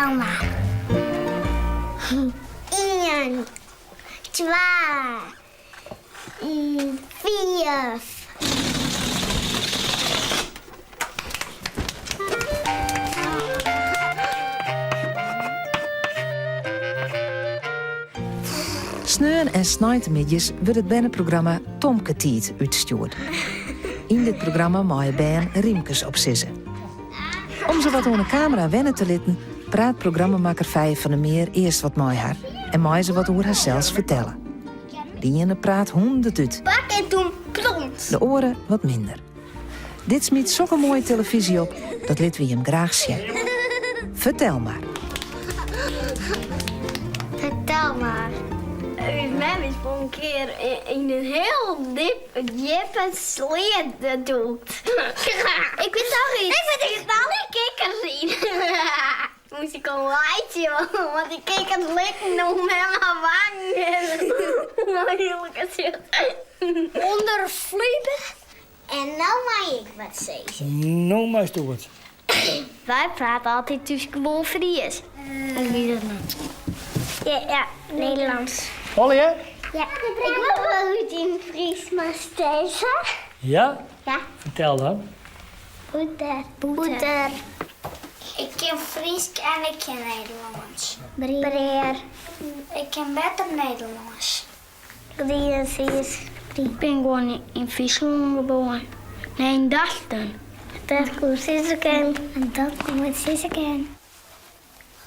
Fertel mar. Ien, twa, fiif. Sneon en sneintemiddeis wurdt it berneprogramma Tomketiid útstjoerd. Yn dit programma meie bern rymkes opsizze. Om se wat oan 'e kamera wenne te litten, praat programmamakker Feie van der Meer earst wat mei har en mei se wat oer harsels fertelle. De iene praat hûndertút. Pak en toen plons. De oare wat minder. Dit smyt sokke moaie telefyzje op, dat litte we jim graach sjen. Fertel mar. Fertel mar. Us mem is wol in kear yn in hiel djippe sleat dûkt. Ik wit noch iets. Ik wit ik alle kikkers yn. Moast ik al laitsje, want dy kikkers likken oan mem har wangen. Under flibe. En no mei ik wat sizze. No meisto wat. Wy prate altyd thús gewoan Fries. Ik weet het net. Ja, ja, Nederlands. Allegear? Ja. Ik wol wol út yn Fries mar sizze. Ja? Ja. Fertel dan. Bûter. Bûter. Ik kin Frysk en ik kin Nederlânsk. Brea. Ik kin better Nederlânsk. Grien, Fries. Ik bin gewoan yn Fryslân geboren. Nee, yn Drachten. Dat ik sizze kin. En dat ik sizze kin.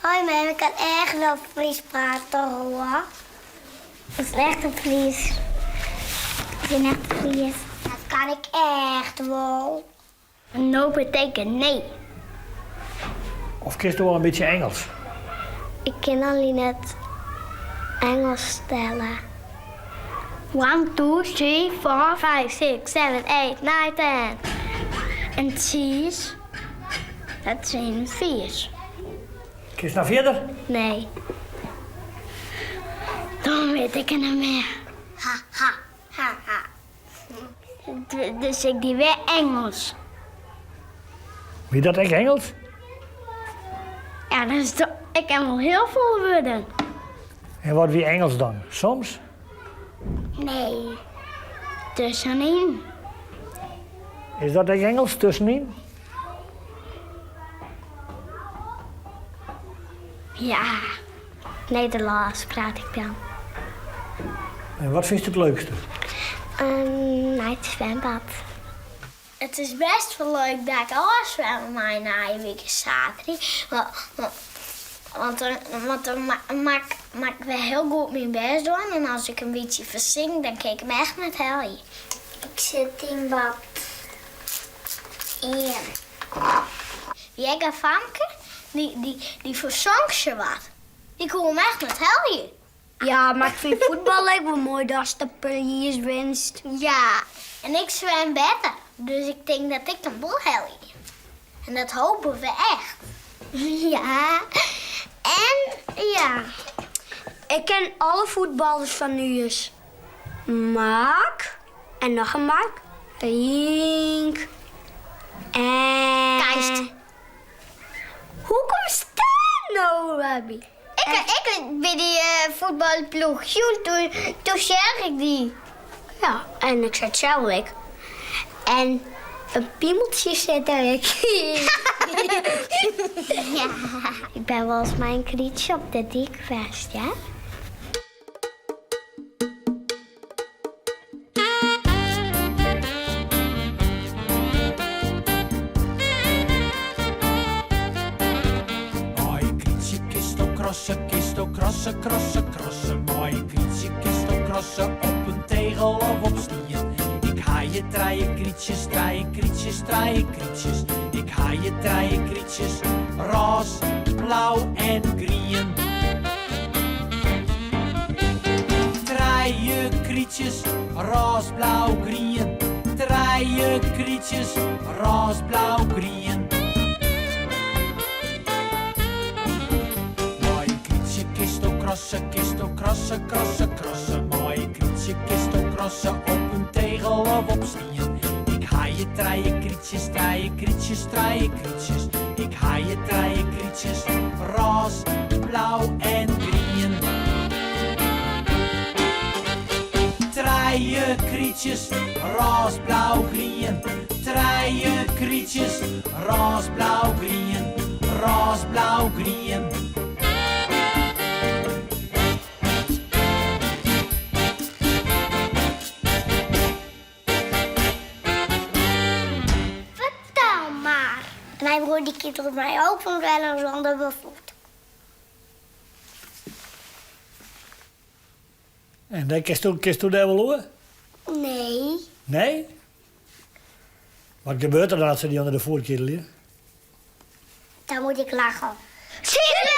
Hoi mem, ik kan echt wel Fries praten hoor. Dat is echt een Fries. Ik ben echt Fries. Dat kan ik echt wol. No betekent nee. Of kinsto wol in bytsje Ingelsk? Ik kin allinne net Ingelsk telle. One, two, three, four, five, six, seven, eight, nine, ten. En cheese, dat is in Fries. Kinst noch fierder? Nee. Dan wit ik it net mear. Ha, ha, ha, ha. Dus ik die wer Ingelsk. Wie dat ek Ingelsk? Ja, dat is toch, ik ken wol hiel folle wurden. En wat wie Ingelsk dan? Soms? Nee, tussenyn. Is dat ek Ingelsk, tussenyn? Ja, Nederlânsk praat ik dan. En wat fynst it leukste? Nei it swimbad. It is bêst wol leuk dat ik ôfswimme mei nije wike saterdei. Want want dan moat ik wer hiel goed myn bêst dwaan en as ik in bytsje fersink, dan kin ik him echt net helje. Ik sit yn bad ien. Wie ek in famke, dy fersonk sawat. Dy koe him echt net helje. Ja, mar ik fyn fuotbal ek wol moai datst de priis winst. Ja, en ik swim better, dus ik tink dat ik him wol helje. En dat hope we echt. Ja, en ja. Ik ken alle fuotballers fan ús. Mark en noch in Mark. Rienk en. Keist. Hoe komst dêr no by? Ik by dy fuotbalploech sjoen, toen seach ik dy. Ja, en ik sit sels ek. En in pimeltsje sit der ek. Ja, ik bin wolris mei in krytsje op de dyk west, hear. Mei in krytsje kinsto krasse, kinsto krasse, krasse, krasse. Mei in krytsje kinsto krasse op in tegel of op stien. Ik ha hjir trije krytsjes, trije krytsjes, trije krytsjes. Ik ha hjir trije krytsjes, rôs, blau en grien. Trije krytsjes, rôs, blau, grien. Trije krytsjes, rôs, blau, grien. Mei in krytsje kinsto krasse, kinsto krasse, krasse, krasse. Mei in krytsje kinsto krasse op in tegel of op stien. Ik ha. ha je trije krytsjes, trije krytsjes, trije krytsjes. Ik ha je trije krytsjes, rôs, blau en grien. Trije krytsjes, rôs, blau, grien. Trije krytsjes, rôs, blau, grien. Rôs, blau, grien. Fertel mar. Mijn broer die kietelt mij ook soms wel eens onder mijn voet. En dan kinsto, kinsto dêr wol oer? Nee. Nee? Wat gebeurt der dan as se dy ûnder de foet kietelje? Dan moet ik lachen. Super!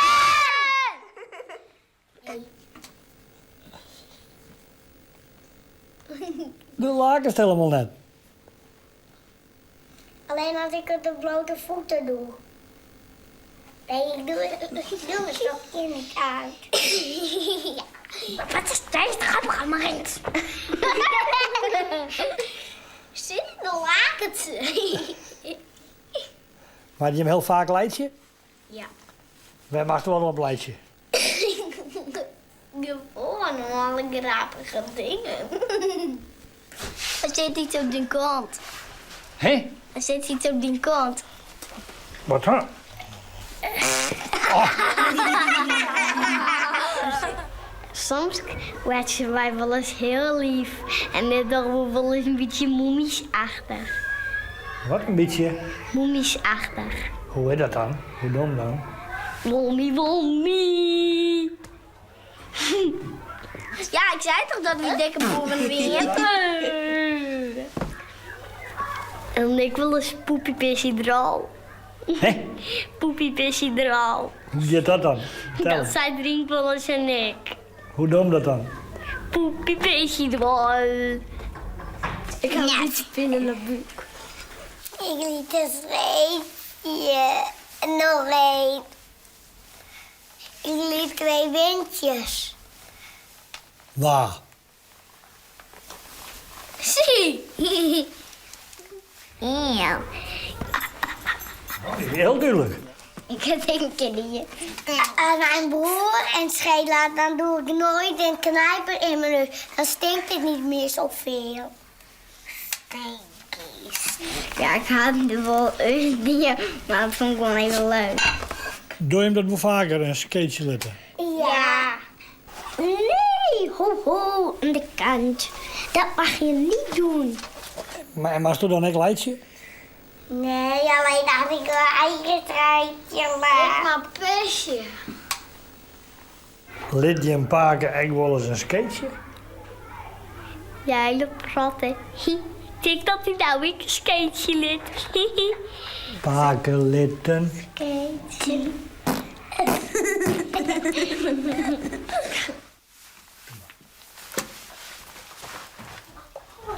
Do lakest helemaal net. Alleen als ik het op blote voeten doe. Nee, ik doe, ik doe mijn stokje niet uit. Wat is deze grappig aan Marins? Zit de lakens? Moatte jim hiel faak laitsje? Ja. Wêr moatst wol om laitsje? Gewoan om alle grappige dingen. Der sit yts op dyn kont. Hé? Der sit yts op dyn kont. Wat dan? Soms laitsje wy wolris hiel lief en dit dogge we wolris in bytsje moemisachtich. Wat in bytsje? Moemisachtich. Hoe is dat dan? Hoe dom dan? Wolmy, wolmy. Ja, ik sei toch dat we dikke boeren wienen. En ik wolris poepie pissie drol. Hé? Poepie pissie drol. Hoe giet dat dan? Fertel. Dat sei Drink wolris en ik. Hoe dom dat dan? Poepie pissie drol. Ik ha in bytsje pine yn 'e búk. Ik liet in streekje. Noch één. Ik liet twee windjes. Wa? Zie! Ja. Hiel dúdlik. Ik denk het niet. Als mijn broer een scheet laat, dan doe ik nooit een knijper in mijn neus. Dan stinkt het niet meer zoveel. Stinkies. Ja, ik had er wel eens dingen, maar dat vond ik wel even leuk. Doe je hem dat wol faker, in skeetsje litte? Ja. Nee, ho ho, aan de kant. Dat mag je niet doen. Maar en moatsto dan ek laitsje? Nee, alleen als ik mijn eigen treintje maak. Ik mag pisje. Lit jim pake ek wolris in skeetsje? Ja, hele protte. Ik tink dat hy no ek in skeetsje lit. Pake lit in. Skeetsje.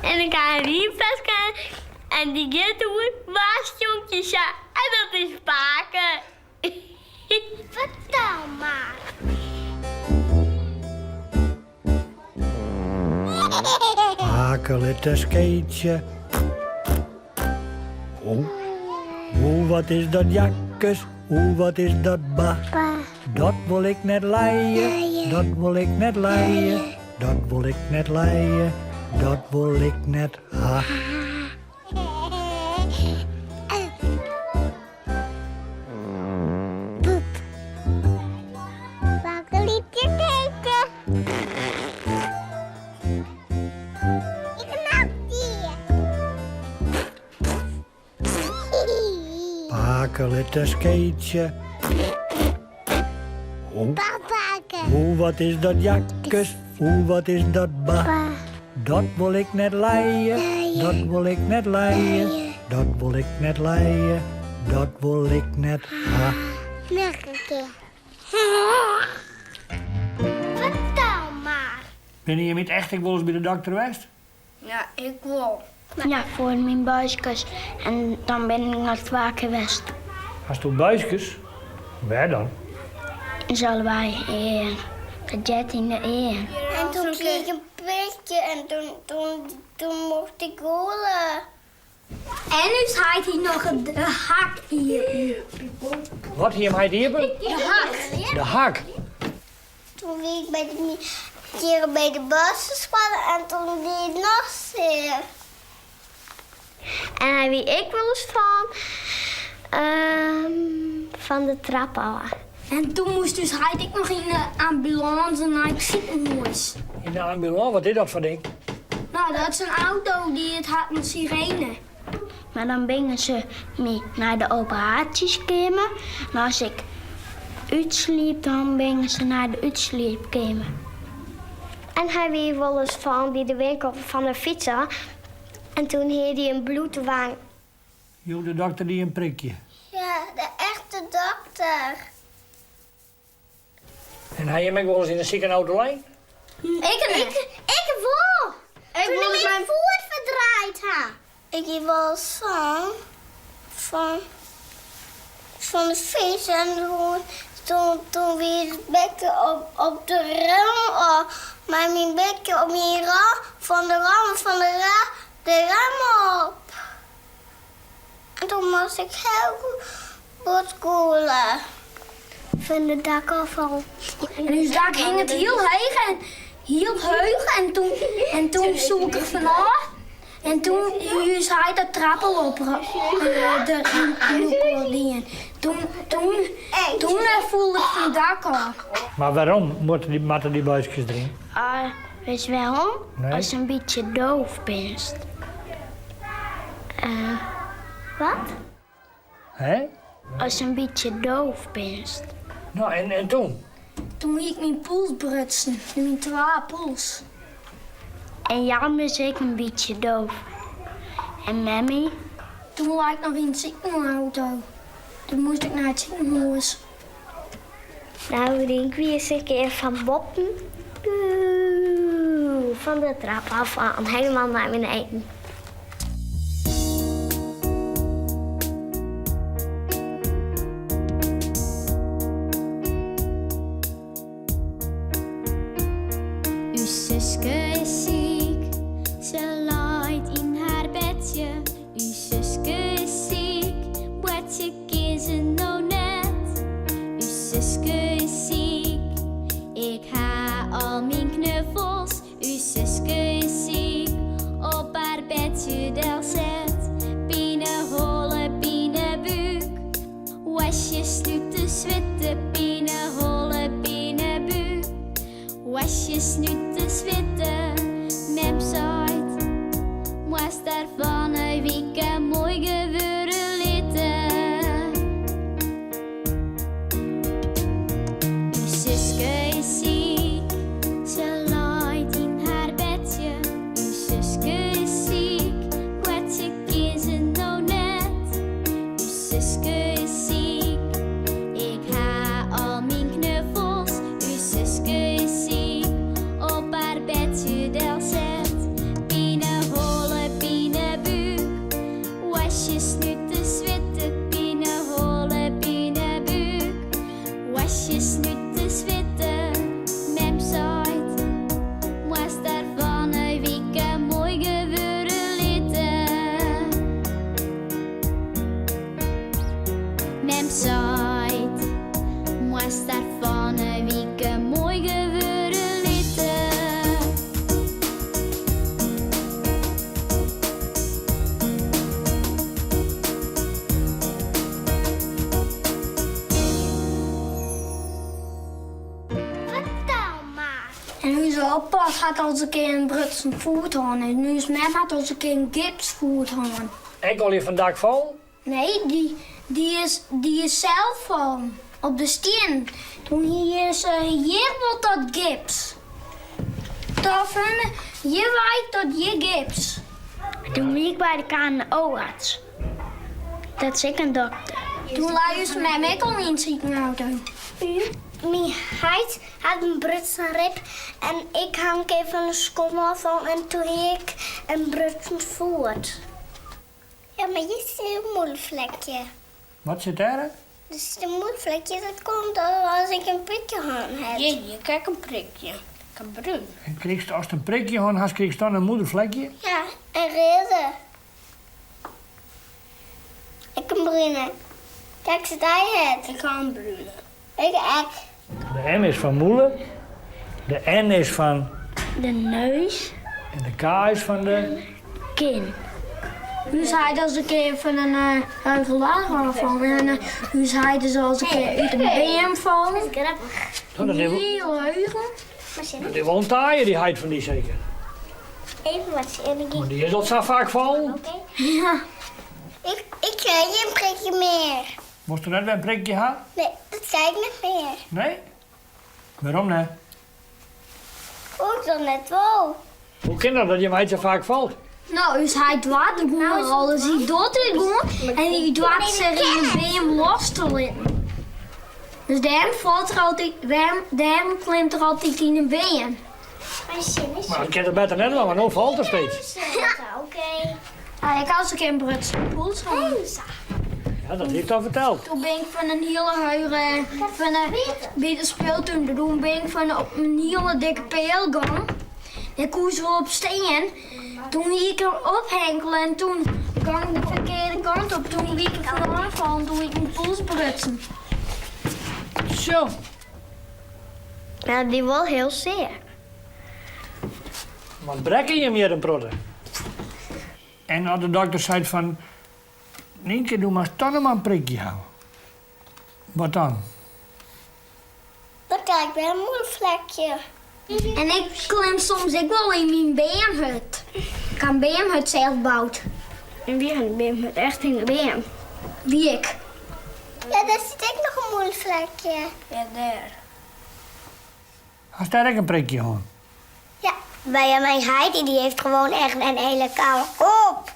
En ik ha in rymferske en dy giet oer wa sjongt je sa en dat is pake. Fertel mar. Pake lit in skeetsje. Oeh, oeh, wat is dat jakkes? Oeh, wat is dat ba? Dat wol ik net lije, dat wol ik net lije, dat wol ik net lije, dat wol ik net ha. Poep. Pake lit in skeetsje. Ik knap die. Pake lit in skeetsje. Oeh, wat is dat jakkes? Oeh, wat is dat ba? Dat wol ik net lije, dat wol ik net lije, dat wol ik net lije, dat wol ik net ha. Noch in kear. Fertel mar. Binne jim yn it echt ek wolris by de dokter west? Ja, ik wol. Ja, foar myn buiskes. En dan bin ik noch twa kear west. Hasto buiskes? Wêr dan? Yn allebei earen. Dat heart yn de earen. En toen kreeg ik een prikje en toen, toen, toen mocht ik holle. En ús heit hie noch de hak iepen. Wat hie him heit iepen? De hak. De hak. Toen wie ik by de kear by de basisskoalle en toen die it noch sear. En hy wie ek wolris fan fan de trap ôf. En toen moast ús heit ek noch yn de ambulânse nei it sikehûs. Yn de ambulânse? Wat is dat foar ding? No, dat is in auto dy't hat in sirene. Mar dan bringe se my nei de operaasjeskeamer. En as ik útsliep, dan bringe se nei de útsliepkeamer. En hy wie wolris fallen by de winkel fan de fyts ôf. En toen hie hy in bloedwang. Joech de dokter dy in prikje? Ja, de echte dokter. En ha jim ek wolris yn in sikenauto lein? Ik net. Ik wol! Toen ik myn foet ferdraaid ha. Ik hie wolris fan fan fan de fyts en toen toen wie it bekke op op de rem op mei myn bekke op myn ram fan de ram fan de ra de rem op. En toen moast ik hiel bot gûle. Fan it dak ôffallen. En ús dak hinget hiel heech en hiel heech en toen en toen soe ik der fanôf en toen hie ús heit de trappel op der yn dien. Toen toen toen foel ik fan it dak ôf. Mar wêrom moatte dy buiskes deryn? Witst wêrom? Ast in bytsje doof bist. Wat? Hè? Ast in bytsje doof bist. No, en toen? Toen hie ik myn pols brutsen, myn twa pols. En Jan is ek in bytsje doof. En memmy? Toen lei ik noch yn it sikehûsauto. Toen moast ik nei it sikehûs. Nou, ik wie ris in kear fan boppen fan de trap af helemaal nei beneden. Us suske is siik, se leit yn har bedsje. Us suske is siik, boartsje kin se no net. Us suske is siik, ik ha al myn knuffels. Us suske is siik, op har bedsje delset. Pineholle, pinebúk, hoastje, snute, switte. Pineholle, pinebúk, hoastje, snute, switte. Mem seit, moatst har fan 'e wike moai gewurde litte. Us suske is siik, se leit yn har bedsje. Us suske is siik, boartsje kin se no net. Us suske is siik, ik ha al myn knuffels. Us suske is siik, op har bedsje delset. Pineholle, pinebúk, hoastje, snute, switte. Pineholle, pinebúk, hoastje, snute, switte. Mem seit, moatst har fan 'e wike moai gewurde litte. Mem seit, moatst har fan 'e wike moai gewurde litte. Fertel mar. En ús oppas hat al ris in kear in brutsen foet hân en ús mem hat al ris in kear in gipsfoet hân. Ek al fan it dak fallen? Nee, dy is, dy is sels fallen op de stiennen. Toen hie se hjir wol dat gips. Fan hjir wei tot hjir gips. Toen wie ik by de KNO-arts. Dat is ek in dokter. Toen lei ús mem ek al yn it sikehûs. Myn heit hat in brutsen rib en ik ha in kear fan de skommel fallen en toen hie ik in brutsen foet. Ja, mar hjir sit in moedervlekje. Wat sit dêr? Der sit in moedervlekje, dat komt as ik in prikje hân ha. Hjir, hjir krij ik in prikje. Ik ha brún. En krigst, ast in prikje hân hast, krigst dan in moedervlekje? Ja, en reade. brune. Kijk sa't hy het. Ik ha in brune. Ik ek. De M is fan mûle, de N is fan. De neus. En de K is fan de. Kin. Us heit is in kear fan in heuge ladder ôffallen en ús heit is al ris in kear út in beam fallen. Dat is Hiel heuge. Dat is wol in taaie, dy heit fan dy seker. Even wat energie. Want dy is al sa faak fallen. Ja. Ik, ik krij gjin prikje mear. Wolsto net wer in prikje ha? Nee, dat krij ik net mear. Nee? Wêrom net? Oer ik dan net wol. Hoe kin dat dat jim heit sa faak falt? No, ús heit doart it gewoan alles. Hy docht it gewoan en hy doart sich yn de beam los te litten. Dus dêrom falt er altyd, dêrom klimt er altyd yn in beam. Mar dat kin er better net dwaan, want no falt er steeds. Ja, ik ha alris in kear in brutsen pols hân. Ja, dat hie ik al ferteld. Toen bin ik fan in hiele heuge, fan de, by de speeltuin, toen bin ik fan op in hiele dikke peal gong. Dêr koe se wol op stean. Toen hie ik in ophinkele en toen gong ik de ferkearde kant op. Toen wie ik der fanôf fallen, toen hie ik myn pols brutsen. Zo. Nou, die wol hiel sear. Want brekke jim hjir in protte? En as de dokter seit fan, Nynke, do moatst toch noch mar in prikje hawwe. Wat dan? Dan krij ik wer in moedervlekje. En ik klim soms ek wol yn myn beamhut. Ik ha in beamhut sels boud. En wie hat in beamhut echt yn de beam? Wie ik. Ja, dêr sit ek noch in moedervlekje. Ja, dêr. Hast dêr ek in prikje hân? Ja, bij mijn heit die heeft gewoon echt een hele kale kop.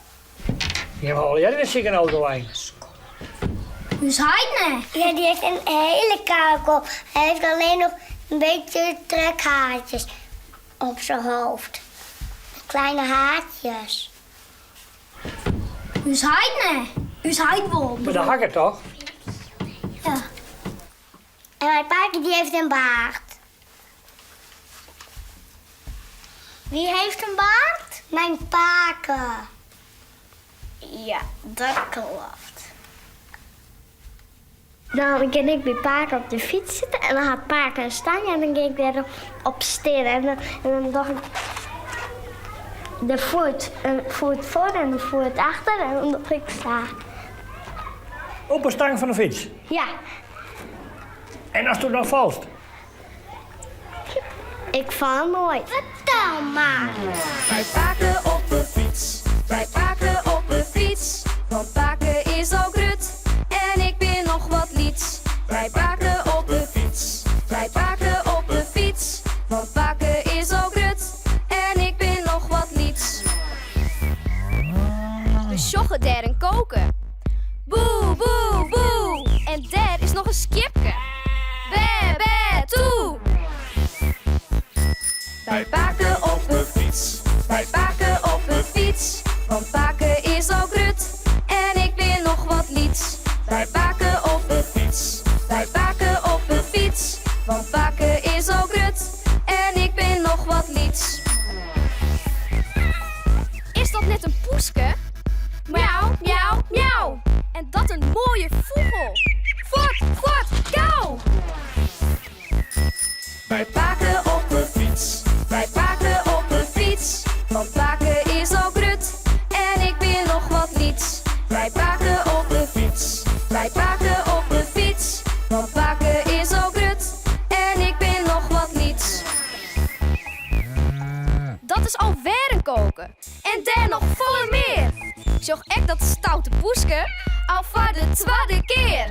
Jim ha allegearre in de sikehûs lein. Us heit net. Ja, die heeft een hele kale kop. Hij heeft alleen nog een beetje trekhaartjes op zijn hoofd. Kleine haartjes. Us heit net. Us heit wol. Mar dat ha ik it toch? Ja. En mijn pake die heeft een baard. Wie heeft een baard? Mijn pake. Ja, dat klopt. Dan kin ik by pake op de fyts sitte en dan hat pake in stang en dan gean ik dêr op stean en dan, en dan doch ik de foet, in foet foar en de foet achter en dan doch ik sa. Op 'e stang fan de fyts? Ja. En ast dan falst? Ik fal noait. Fertel mar. By pake op 'e fyts, by pake op 'e fyts. Want pake is al grut en ik bin noch wat lyts. By pake op 'e fyts, by pake op 'e fyts. Want pake is al grut en ik bin noch wat lyts. We sjogge dêr in koke. Boe, boe, boe. En dêr is noch in skiepke. Bê, bê, toe. By pake op 'e fyts, by pake op 'e fyts. Want pake is al grut en ik bin noch wat lyts. By pake op 'e fyts, by pake op 'e fyts. Want pake is al grut en ik bin noch wat lyts. Is dat net in poeske? Miauw, miauw, miauw. En dat in moaie fûgel. Fuort, fuort, gau! By pake op 'e fyts, by pake op 'e fyts. Want pake is al grut en ik bin noch wat lyts. By pake op 'e fyts, by pake op 'e fyts. Want pake is al grut en ik bin noch wat lyts. Dat is alwer in koke. En dêr noch folle mear. Sjoch ek dat stoute poeske al foar de twadde kear.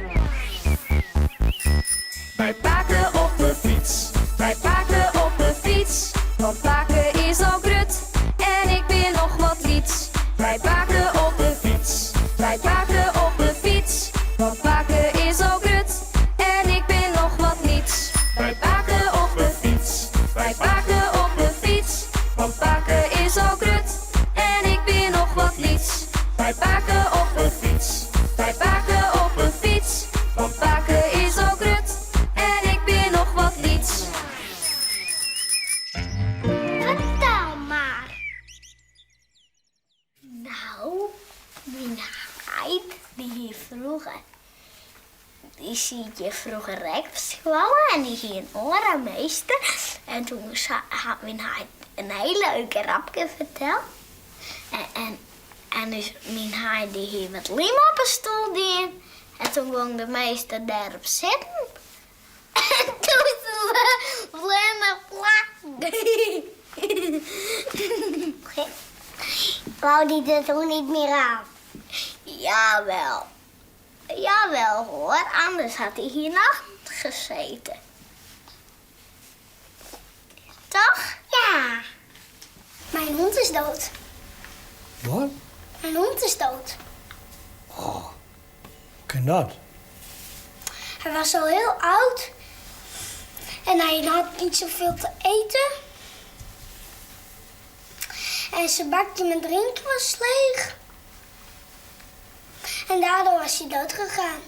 By pake op 'e fyts, by pake op 'e fyts. Want pake is al grut en ik bin noch wat lyts. By pake op 'e fyts, by pake op 'e fyts. Want pake is al grut en ik bin noch wat lyts. By pake op 'e fyts, by pake op 'e fyts. Want pake is al grut en ik bin noch wat lyts. By pake op 'e fyts, by pake op 'e fyts. Want pake is al grut en ik bin noch wat lyts. Fertel mar. Nou, myn heit die hie froeger. Dy siet hjir froeger ek op skoalle en dy hie in oare meester. En toen hat myn heit in hiel leuk grapke ferteld. En, en dus myn heit dy hie wat lym op 'e stoel dien. En toen gong de meester dêrop sitten. En toen bleaun er plakken. Wou dy der toen niet mear ôf? Jawel. Jawel hoor, anders had hij hier nog gezeten. Toch? Ja. Mijn hond is dood. Wat? Mijn hond is dood. Oh, hoe kin dat? Hij was al heel oud. En hij had niet zoveel te eten. En zijn bakje met drinken was leeg. En daardoor was hij dood gegaan.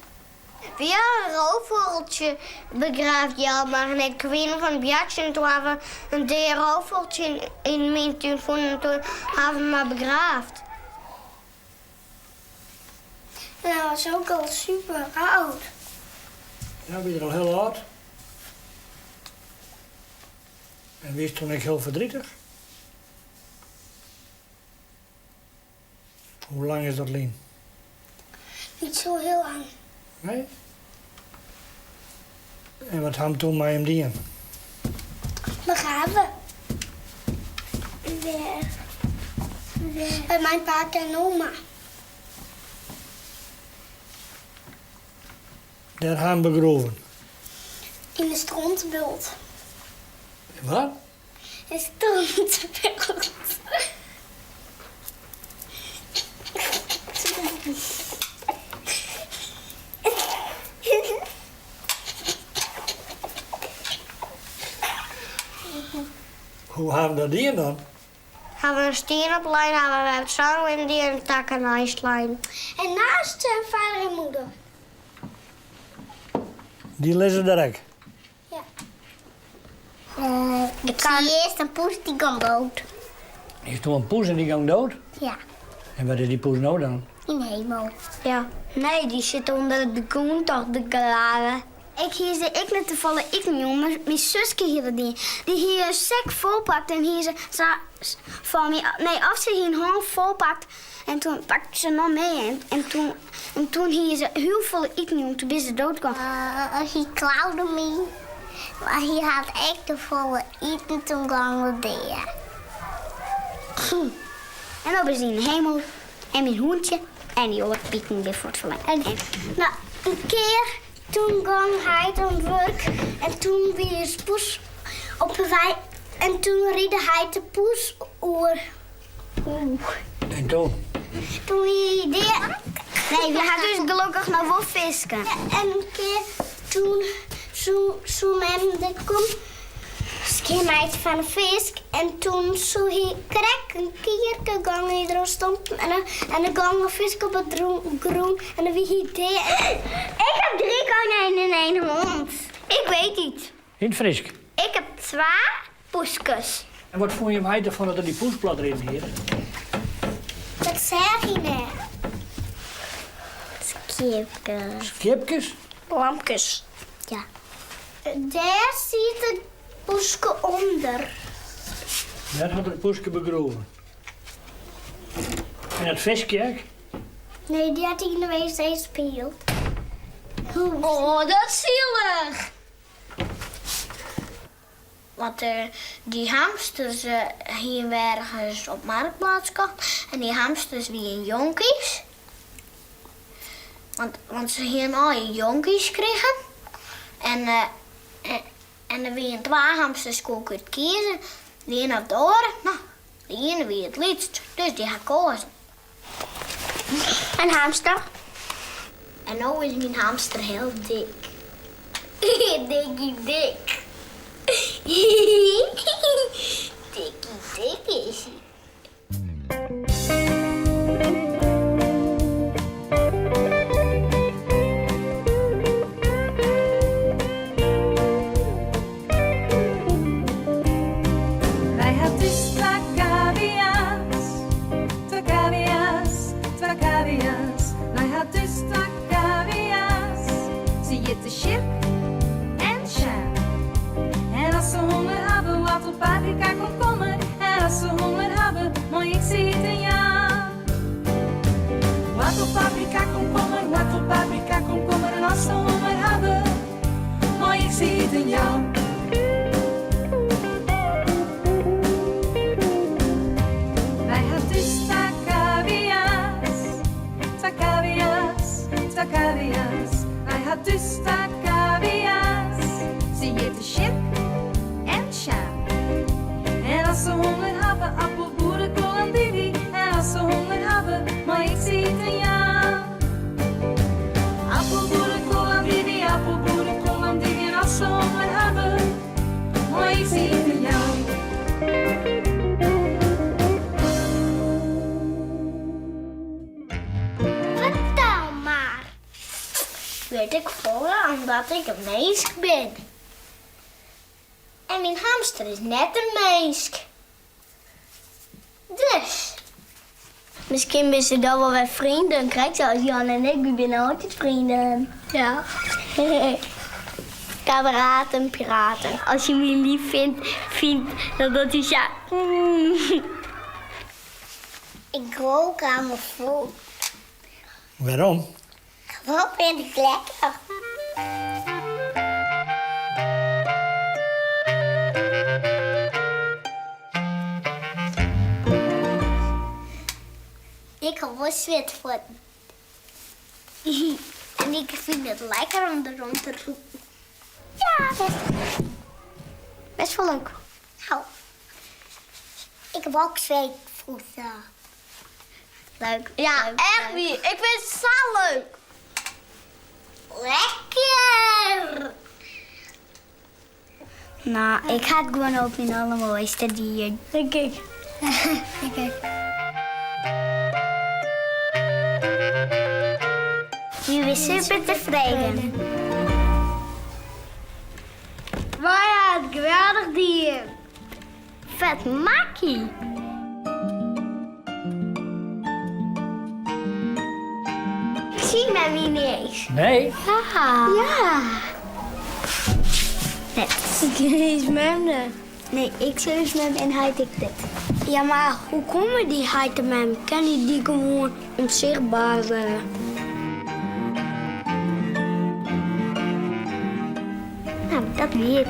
Wy ha in roofvogeltsje begraafd, Jelmar en ik wiene fan Bjartsje en toen hawwe we in dea roofvogeltsje yn myn tún fûn en toen hawwe we mar begraafd. En hij was ook al super oud. Ja, wie er al hiel âld. En wiest toen ek hiel verdrietig? Hoe lang is dat lyn? Niet zo heel lang. Nee? En wat ha jim toen mei him dien? Begraven. Wêr? Bij mijn pake en oma. Dêr ha jim begroeven? Yn de strontebult. Wat? In strontebult. Hoe ha jim dat dien dan? Hawwe we in stien oplein, hawwe we it sân yn dien en takken neist lein. En naast zijn vader en moeder. Dy lizze der ek? Ja. Ik zie earst in poes dy gong dood. Is toen in poes en dy gong dood? Ja. En wêr is dy poes no dan? Yn de hemel. Ja. Nee, dy sit ûnder de grûn toch begrave. Ik hie se ek net tefolle iten jûn, mar myn suske hie dat dien. Dy hie in sek fol pakt en hie se sa foar my, nee, of se hie in hân fol pakt en toen pakte se noch mear en toen, en toen hie se hiel folle iten jûn, toen binne se doodgien. Hy klaude my, mar hy hat ek tefolle iten, toen gong er dea. En no binne se yn de hemel en myn hûntsje en dy oare piten binne fuort foar my. En no, in kear toen gong heit oan it wurk en toen wie ús poes op 'e wei en toen ride heit de poes oer. En toen? Toen wie hy dea. Nee, wy ha dus gelokkich noch wol fiske. En in kear toen soe mem de kom skjinmeitsje fan de fisk en toen soe hy krekt in kearke gong hy deroan stompen en en der gong de fisk op de grûn en dan wie hy dea. Ik heb drie konijnen en één hond. Ik weet iets. Yn it Frysk? Ik heb twa poeskes. En wat fûn jim heit derfan dat er dy poes plat riden hie? Dat seach hy net. Skiepkes. Skiepkes? Lamkes. Ja. Dêr siet it poeske ûnder. Dêr hat er it poeske begroeven. En it fiskje ek? Nee, dy hat hy yn de wc spield. Oh, dat is sielich! Want dy hamsters hiene we ergens op Marktplaats kocht en dy hamsters wiene jonkies. Want, want se hiene allegear jonkies krigen. En, en der wiene twa hamsters koe ik út kieze, de iene of de oare. No, de iene wie it lytst, dus dy ha ik koazen. In hamster. En no is myn hamster hiel dik. Dikkie dik. Dikkie dik is hy. Wy ha thús twa kavia's, twa kavia's, twa kavia's. Wy ha thús twa kavia's. Se hjitte. iten jaan. Wy ha thús twa kavia's, twa kavia's, twa kavia's. Wy ha thús twa kavia's, se hjitte Sjirk en Sjaan. En as se honger hawwe, appel, boerekoal, andivy. En as se honger hawwe, mei ik se iten jaan. Appel, boerekoal, andivy, appel, boerekoal, andivy. En as se honger hawwe, mei ik se iten jaan. Fertel mar. Wit ik folle omdat ik in minsk bin. En myn hamster is net in minsk. Dus. Miskien binne se dan wol wer freonen, krekt sa as Jan en ik, wy binne altyd freonen. Ja. Kameraten, piraten. As je my lief fynt, fynt, dan docht hy sa. Ik rook oan myn foet. Wêrom? Wat vind ik lekker. Ik ha wol switfuotten. En ik fyn it lekker om deroan te rûken. Ja, best wol leuk. Nou, ik ha ek switfuotten. Leuk. Ja, echt wier. Ik fyn it sa leuk. Lekker! No, ik ha it gewoan op myn allermoaiste dien. Denk ik. Denk ik. Wy binne super tefreden. Wy ha it geweldich dien. Fet makkie! Ik zie mem niet eens. Nee? Ja. Ja. Nee, ik is mem. Nee, ik sis mem en heit ik dit. Ja, mar hoe komme dy heit en mem? Kinne dy gewoan ûnsichtber wurde? Nou, dat wie it.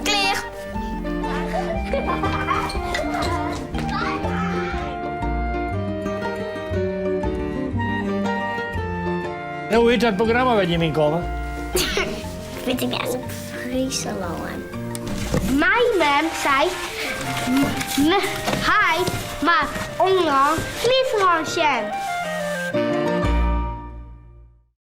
Klear! Hoe hjit dat programma wêr't jim yn komme? Wit ik net. Fryslân. Myn mem sei, heit moat Omrop Fryslân sjen.